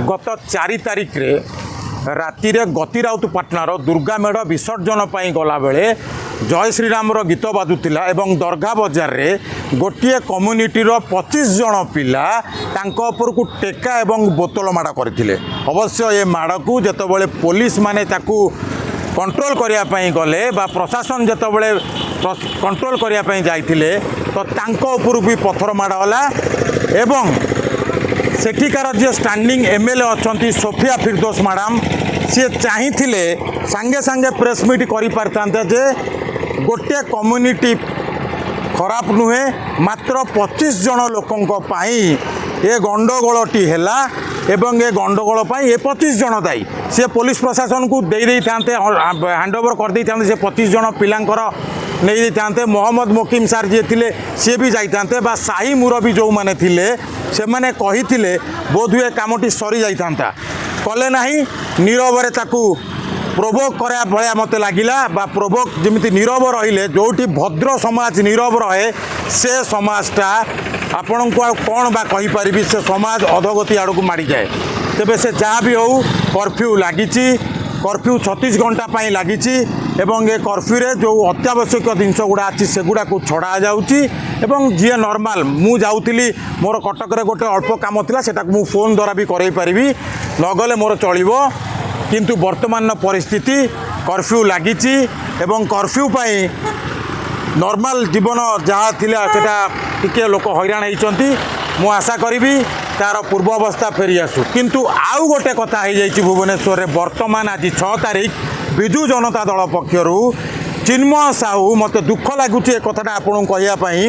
ଗତ 4 ତାରିଖରେ ରାତିରେ ଗତିରାଉତପାଟଣାର ଦୁର୍ଗା ମେଢ଼ ବିସର୍ଜନ ପାଇଁ ଗଲାବେଳେ ଜୟ ଶ୍ରୀରାମର ଗୀତ ବାଜୁଥିଲା ଏବଂ ଦରଘା ବଜାରରେ ଗୋଟିଏ କମ୍ୟୁନିଟିର 25 ଜଣ ପିଲା ତାଙ୍କ ଉପରକୁ ଟେକା ଏବଂ ବୋତଲ ମାଡ଼ କରିଥିଲେ। ଅବଶ୍ୟ ଏ ମାଡ଼କୁ ଯେତେବେଳେ ପୋଲିସ ମାନେ ତାକୁ କଣ୍ଟ୍ରୋଲ କରିବା ପାଇଁ ଗଲେ ବା ପ୍ରଶାସନ ଯେତେବେଳେ କଣ୍ଟ୍ରୋଲ କରିବା ପାଇଁ ଯାଇଥିଲେ, ତ ତାଙ୍କ ଉପରକୁ ବି ପଥର ମାଡ଼ ହେଲା। ଏବଂ ସେଠିକାର ଯିଏ ଷ୍ଟାଣ୍ଡିଂ ଏମ୍ଏଲ୍ଏ ଅଛନ୍ତି, ସୋଫିଆ ଫିରଦୋସ ମ୍ୟାଡ଼ାମ୍, ସିଏ ଚାହିଁଥିଲେ ସାଙ୍ଗେ ସାଙ୍ଗେ ପ୍ରେସ୍ ମିଟ୍ କରିପାରିଥାନ୍ତେ ଯେ ଗୋଟିଏ କମ୍ୟୁନିଟି ଖରାପ ନୁହେଁ, ମାତ୍ର 25 ଜଣ ଲୋକଙ୍କ ପାଇଁ ଏ ଗଣ୍ଡଗୋଳଟି ହେଲା ଏବଂ ଏ ଗଣ୍ଡଗୋଳ ପାଇଁ ଏ 25 ଜଣ ଦାୟୀ। ସିଏ ପୋଲିସ ପ୍ରଶାସନକୁ ଦେଇ ଦେଇଥାନ୍ତେ, ହ୍ୟାଣ୍ଡ ଓଭର କରିଦେଇଥାନ୍ତେ, ସେ 25 ଜଣ ପିଲାଙ୍କର ନେଇ ଦେଇଥାନ୍ତେ। ମହମ୍ମଦ ମୋକିମ ସାର୍ ଯିଏ ଥିଲେ, ସିଏ ବି ଯାଇଥାନ୍ତେ ବା ସାହି ମୁରବୀ ଯେଉଁମାନେ ଥିଲେ, ସେମାନେ କହିଥିଲେ ବୋଧହୁଏ କାମଟି ସରିଯାଇଥାନ୍ତା। କଲେ ନାହିଁ, ନୀରବରେ ତାକୁ ପ୍ରୋଭୋକ୍ କରିବା ଭଳିଆ ମୋତେ ଲାଗିଲା ବା ପ୍ରୋଭୋକ୍ ଯେମିତି ନୀରବ ରହିଲେ। ଯେଉଁଠି ଭଦ୍ର ସମାଜ ନୀରବ ରହେ, ସେ ସମାଜଟା ଆପଣଙ୍କୁ ଆଉ କ'ଣ ବା କହିପାରିବି, ସେ ସମାଜ ଅଧୋଗତି ଆଡ଼କୁ ମାଡ଼ିଯାଏ। ତେବେ ସେ ଯାହା ବି ହେଉ, କର୍ଫ୍ୟୁ ଲାଗିଛି। କର୍ଫ୍ୟୁ 36 ଘଣ୍ଟା ପାଇଁ ଲାଗିଛି ଏବଂ ଏ କର୍ଫ୍ୟୁରେ ଯେଉଁ ଅତ୍ୟାବଶ୍ୟକ ଜିନିଷ ଗୁଡ଼ା ଅଛି, ସେଗୁଡ଼ାକୁ ଛଡ଼ା ଯାଉଛି। ଏବଂ ଯିଏ ନର୍ମାଲ, ମୁଁ ଯାଉଥିଲି, ମୋର କଟକରେ ଗୋଟେ ଅଳ୍ପ କାମ ଥିଲା, ସେଟାକୁ ମୁଁ ଫୋନ୍ ଦ୍ୱାରା ବି କରେଇ ପାରିବି, ନଗଲେ ମୋର ଚଳିବ। କିନ୍ତୁ ବର୍ତ୍ତମାନର ପରିସ୍ଥିତି, କର୍ଫ୍ୟୁ ଲାଗିଛି ଏବଂ କର୍ଫ୍ୟୁ ପାଇଁ ନର୍ମାଲ ଜୀବନ ଯାହା ଥିଲା, ସେଟା ଟିକେ ଲୋକ ହଇରାଣ ହେଇଛନ୍ତି। ମୁଁ ଆଶା କରିବି ତାର ପୂର୍ବ ଅବସ୍ଥା ଫେରି ଆସୁ। କିନ୍ତୁ ଆଉ ଗୋଟେ କଥା ହେଇଯାଇଛି ଭୁବନେଶ୍ୱରରେ ବର୍ତ୍ତମାନ ଆଜି 6 ତାରିଖ, ବିଜୁ ଜନତା ଦଳ ପକ୍ଷରୁ ଚିନ୍ମୟ ସାହୁ, ମୋତେ ଦୁଃଖ ଲାଗୁଛି ଏ କଥାଟା ଆପଣଙ୍କୁ କହିବା ପାଇଁ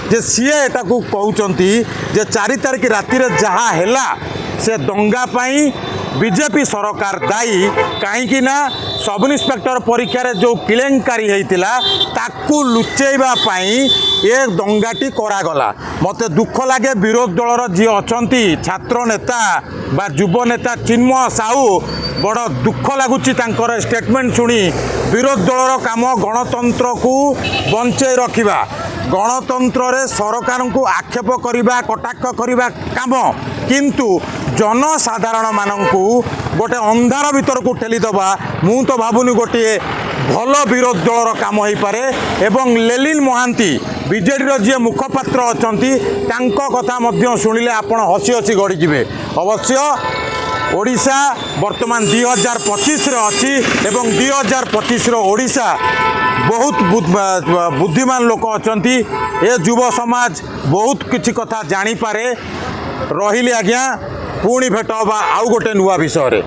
ଯେ ସିଏ ଏଟାକୁ କହୁଛନ୍ତି ଯେ 4 ତାରିଖ ରାତିରେ ଯାହା ହେଲା, ସେ ଦଙ୍ଗା ପାଇଁ ବିଜେପି ସରକାର ଦାୟୀ। କାହିଁକି ନା ସବ୍ ଇନ୍ସପେକ୍ଟର ପରୀକ୍ଷାରେ ଯେଉଁ କେଳେଙ୍କାରୀ ହେଇଥିଲା, ତାକୁ ଲୁଚେଇବା ପାଇଁ ଏ ଦଙ୍ଗାଟି କରାଗଲା। ମୋତେ ଦୁଃଖ ଲାଗେ, ବିରୋଧୀ ଦଳର ଯିଏ ଅଛନ୍ତି, ଛାତ୍ର ନେତା ବା ଯୁବ ନେତା ଚିନ୍ମୟ ସାହୁ, ବଡ଼ ଦୁଃଖ ଲାଗୁଛି ତାଙ୍କର ଷ୍ଟେଟମେଣ୍ଟ ଶୁଣି। ବିରୋଧୀ ଦଳର କାମ ଗଣତନ୍ତ୍ରକୁ ବଞ୍ଚେଇ ରଖିବା, ଗଣତନ୍ତ୍ରରେ ସରକାରଙ୍କୁ ଆକ୍ଷେପ କରିବା, କଟାକ୍ଷ କରିବା କାମ। କିନ୍ତୁ ଜନସାଧାରଣମାନଙ୍କୁ ଗୋଟେ ଅନ୍ଧାର ଭିତରକୁ ଠେଲିଦେବା, ମୁଁ ତ ଭାବୁନି ଗୋଟିଏ ଭଲ ବିରୋଧୀ ଦଳର କାମ ହେଇପାରେ। ଏବଂ ଲେଲିନ ମହାନ୍ତି, ବିଜେଡ଼ିର ଯିଏ ମୁଖପାତ୍ର ଅଛନ୍ତି, ତାଙ୍କ କଥା ମଧ୍ୟ ଶୁଣିଲେ ଆପଣ ହସି ହସି ଗଡ଼ିଯିବେ। ଅବଶ୍ୟ ଓଡ଼ିଶା ବର୍ତ୍ତମାନ 2025ରେ ଅଛି ଏବଂ 2025ର ଓଡ଼ିଶା ବହୁତ ବୁଦ୍ଧିମାନ ଲୋକ ଅଛନ୍ତି। ଏ ଯୁବ ସମାଜ ବହୁତ କିଛି କଥା ଜାଣିପାରେ। ରହିଲି ଆଜ୍ଞା, ପୁଣି ଭେଟ ହେବା ଆଉ ଗୋଟେ ନୂଆ ବିଷୟରେ।